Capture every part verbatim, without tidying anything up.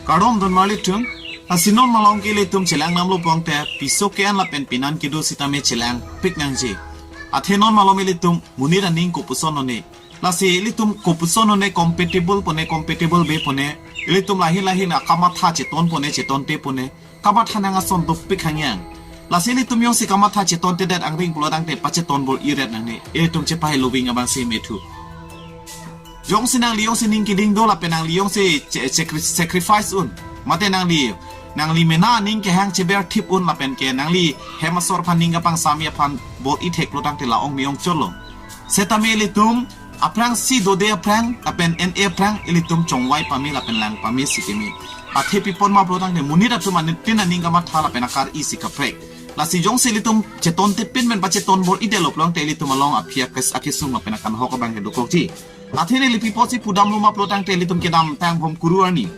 Kardom don marli tum, lasi non malom ke ilitum chelang namlo pulote, piso ke-an lapen penan kedo sitame chelangpik nangji. Athe non malom ilitum monit aning kopuson one. Lasi ilitum kopuson one, compatible pone, compatible be pone. Ilitum lahin lahin akamatha cheton pone, chetonte pone. Kamatha nang ason dopik hangyang. Lasi ilitum jongsi kamatha chetontedet angring pulo tangte pacheton bor-iret nangne. Ilitum chepaheloving abang si methu. Jongsi nangli jongsi ning keding do lapen nangli jongsi che-, che-, sacrifice un. Mate nangli, nangli mena ning kehang cheber thip un lapen ke nangli hem asor aphan ning kapangsami aphan bor-ithek lo tangte la-ong me-ong cholo. Setame ilitum aphrangsi dode aphrang, lapen en-e aphrang, ilitum chongvai pame lapen lang pame sitame. Athe pi pon ma pulo tangte monit atum anitin aning kamatha lapen akar-i si kaprek. Lasi jongsi ilitum chetonte pin pen pacheton bor-idetlo pulo tangte ilitum along aphi akes-, akesung lapen akanhok abang ke dokokji. Athe neli pi apotsi pudamlo ma pulo tangte ilitum kedamtang bom kuru arni.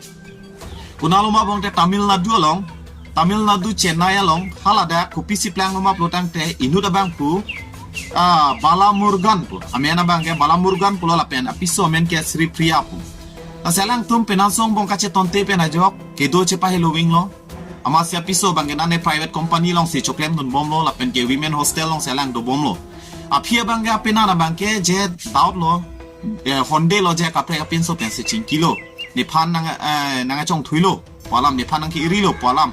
Konatlo ma pulo tangte Tamil Nadu along, Tamil Nadu Chennai along, haladak kopisi planglo ma pulo tangte inut abang pu, ah, Bala Murugan pu. Amen abang ke Bala Murugan pulo lapen apiso amen ke Sri Priya pu. Lasi alangtum penan song bong kachetonte pen ajok, kedo chepaheloving lo. Amatsi apiso abang ke nane private company alongsi choklem dunbomlo, lapen ke women hostel alongsi alang dobomlo. Aphi abang ke apenan abang ke je doubt lo, eh, honde lo je kaprek apinso pensi chingkilo. Nephan nang, eh, nangkachongthuilo pu alam, nephan nangke-irilo pu alam.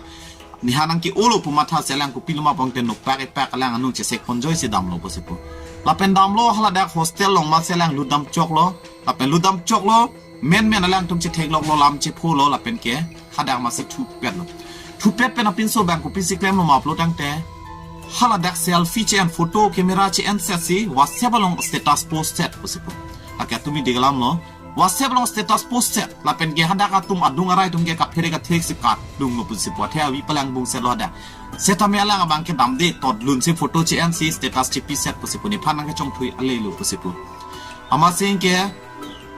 Nephan nangke-olo pu matha si alang kopilo ma pulo tangte nokpak epak alang anung chesek ponjoi si damlo pusi pu. Lapen damlo haladak hostel along amatsi alang lutdam choklo. Lapen lutdam choklo, menmen alangtum chethekloklo, lam chepholo, lapen ke hadak amatsi thupetlo. Thupet pen apinso abang kopisi klemlo ma pulo tangte, haladak selfie che-en, photo camera che-en setsi WhatsApp along status post set pusi pu. Lake tumi digalam lo. WhatsApp along status post set. Lapen ke hadak atum adung arai atum ke kaphere kathek si katdunglo pusi pu. Athe avi palang bung setlo hadak. Setame alang abang ke damde, totlun si photo che-en si status chepi set pusi pu. Nephan nangkachongthui ale lo pusi pu. Amatsi ke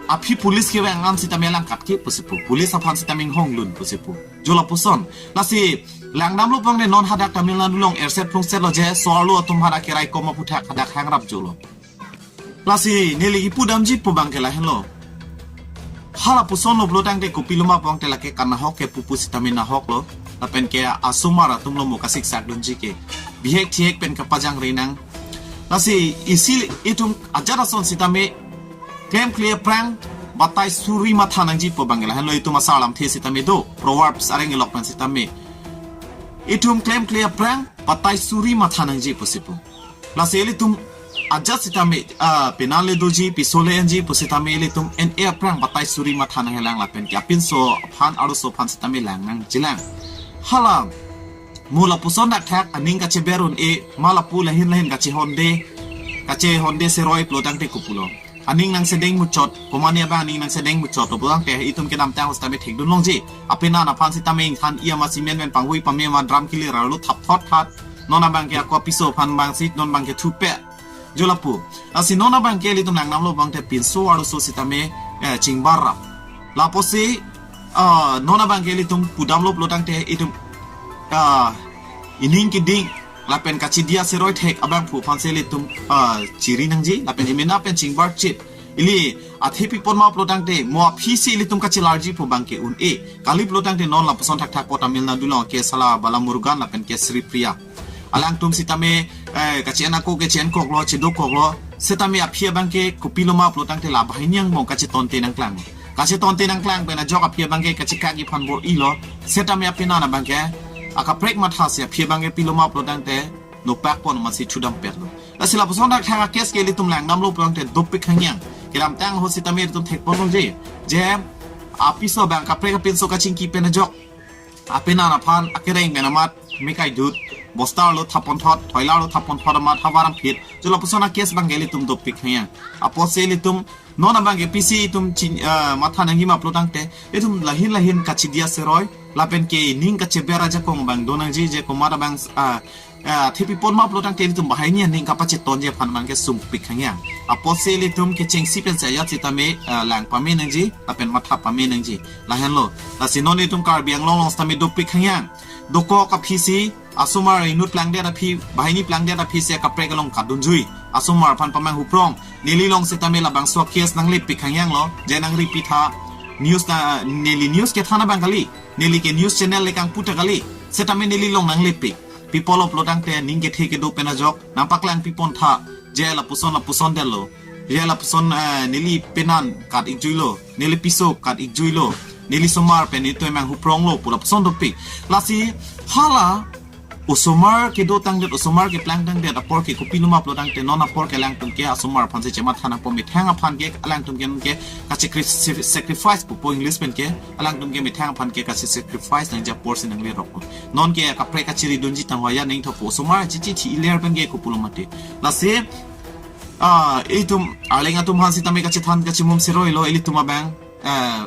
aphi police kevang an sitame alang katke pusi pu. Police aphan sitame inghonglun pusi pu. Jo lapuson. Lasi langdamlo pulo tangte non hadak Tamil Nadu along erset plungsetlo je so-arlo atum hadak keraikom aphuthak hadak hangrap jolo. Lasi neli kipudamji pu abang ke lahenlo. Hala pusonlo pulo tangte kopilo ma pulo tangte lake kanahok ke pupu sitame nahoklo. Lapen ke asomar atumlo mo kasiksak dunji ke. Bihek thihek pen kapajangre nang. Lasi isi itum ajat ason sitame klemkle aphrang batai suri matha nangji pu abang ke lahenlo, itum asar lamthe sitame do. Proverbs areng ilok pen sitame. Itum klemkle aphrang batai suri matha nangji pusi pu. Lasi ilitum ajat sitame, ah, penan le doji, piso le enji pu sitame ilitum en-e aphrang batai suri matha nanghelang lapen ke apinso aphan arloso aphan sitame lang nangjilang. Hala mo lapuson thakthak aning kacheber un-e, ma lapu lahin lahin kachehonde, kachehonde seroi pulo tangte kopulo. Aning nangsedeng muchot, komatne abang aning nangsedeng muchotlo pulo tangte itum kedamtang sitame thekdun longji. Apenan aphan sitame ingthan-i amatsi menmen panghui pame ma dram kilir arlo thap thot that. Non abang ke ako apiso aphan abang si, non abang ke thupet. Jo lapu. Lasi non abang ke ilitum langdamlo pulo tangte pinso arloso sitame, eh, chingbar rap. Lapusi, ah, non abang ke ilitum pudamlo pulo tangte itum, ah, ining keding lapen kachidia seroi thek abangphu aphansi ilitum, ah, chiri nangji, lapen imena pen chingbar chit. Ili athe pi pon ma pulo tangte mo aphisi ilitum kachelarji pu abang ke un-e. Kali pulo tangte non lapuson thakthak po Tamil Nadu along ke sala Bala Murugan lapen ke Sri Priya. Alangtum sitame, eh, kache-en ako ke che-en koklo, chedokoklo. Setame aphi abang ke kopilo ma pulo tangte la banghini angbong kachetonte nangklang. Kachetonte nangklang pen ajok aphi abang ke kachekak-i aphan bor-ilo. Setame apenan abang ke akaprek matha si aphi abang ke pilo ma pulo tangte nokpak pon amatsi thudampetlo. Lasi lapuson thakthak a-case ke ilitum langdamlo pulo tangte dopik hangyang. Kedamtang ahut sitame ilitum thek pon longji. Je apiso abang kaprek apinso kachingki pen ajok apenan aphan akereng pen amat me kaidut, bosta arlo thap pon thot, thoila arlo thap pon thot amat havar amphit. Jo lapuson a-case abang ke ilitum dopik hangyang. Apotsi ilitum non abang ke pisi itum chin, ah, matha nangji ma pulo tangte itum lahin lahin kachidia seroi lapen ke ning kacheber ajakong abang do nangji, je komat abang, ah, ah, athe pi pon ma pulo tangte ilitum banghini aning kapachetonji aphan abang ke sungpik hangyang. Apotsi ilitum kechengsi pensi ajat sitame, ah, lang pame nangji lapen matha pame nangji. Lahenlo. Lasi non itum Karbi Anglong along sitame dopik hangyang. Dokok aphisi asomar inut plangdet aphi, banghini plangdet aphisi akaprek along kadunjui. Asomar aphan pamanghu prong. Neli along sitame labangso a-case nanglipik hangyanglo, je nangripi tha. News na neli news kethan abang kali, neli ke news channel le kangpu ta kali, setame neli long nangle pik. Pi apotlo pulotangte ning kethe kedo pen ajok nangpaklang pipon tha, je lapuson lapuson detlo, je lapuson, eh, neli penan kat-ik juilo, neli piso kat-ik juilo, neli osomar pen itum emang hupronglo pu lapuson dopik. Lasi hala osomar kedo tangdet, osomar keplang tangdet apor ke kopiloma pulotangte non apor ke alangtum ke osomar aphan si chematha nangpo, methang aphan ke alangtum ke, ke kachekri-, sacrifice pupo English pen ke, alangtum ke methang aphan ke kache-sacrifice nangji apor si nanglerok. Non ke kaprek kachiri dunji tangho ya nangthopo, osomar chichi thi iler pen ke kopilo mati. Lasi, ah, itum arleng atum aphan sitame kachethan kachimum seroilo, ilitum abang, eh,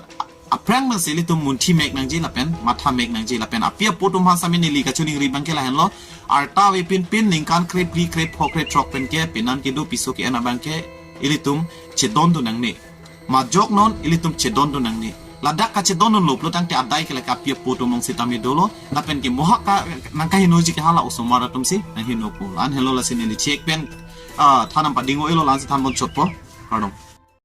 aphrang abang si ilitum munthi mek nangji lapen matha mek nangji lapen api apo atum aphan sitame neli kachiningri abang ke lahenlo. Arta avepin pin ningkan krephli, krepho, krethrok pen ke penan kedo piso ke-en abang ke ilitum chedondun nangne. Majok non ilitum chedondun nangne. Ladak kachedondunlo pulotangte adai ke lake api apo atum along sitame dolo. Lapen ke mohak ka nangkahenoji ke hala osomar atum si nanghenopo. An helo lasi neli chek pen, ah, than nangpading-o-elo, la-ansi thanpon chotpo. Kardom.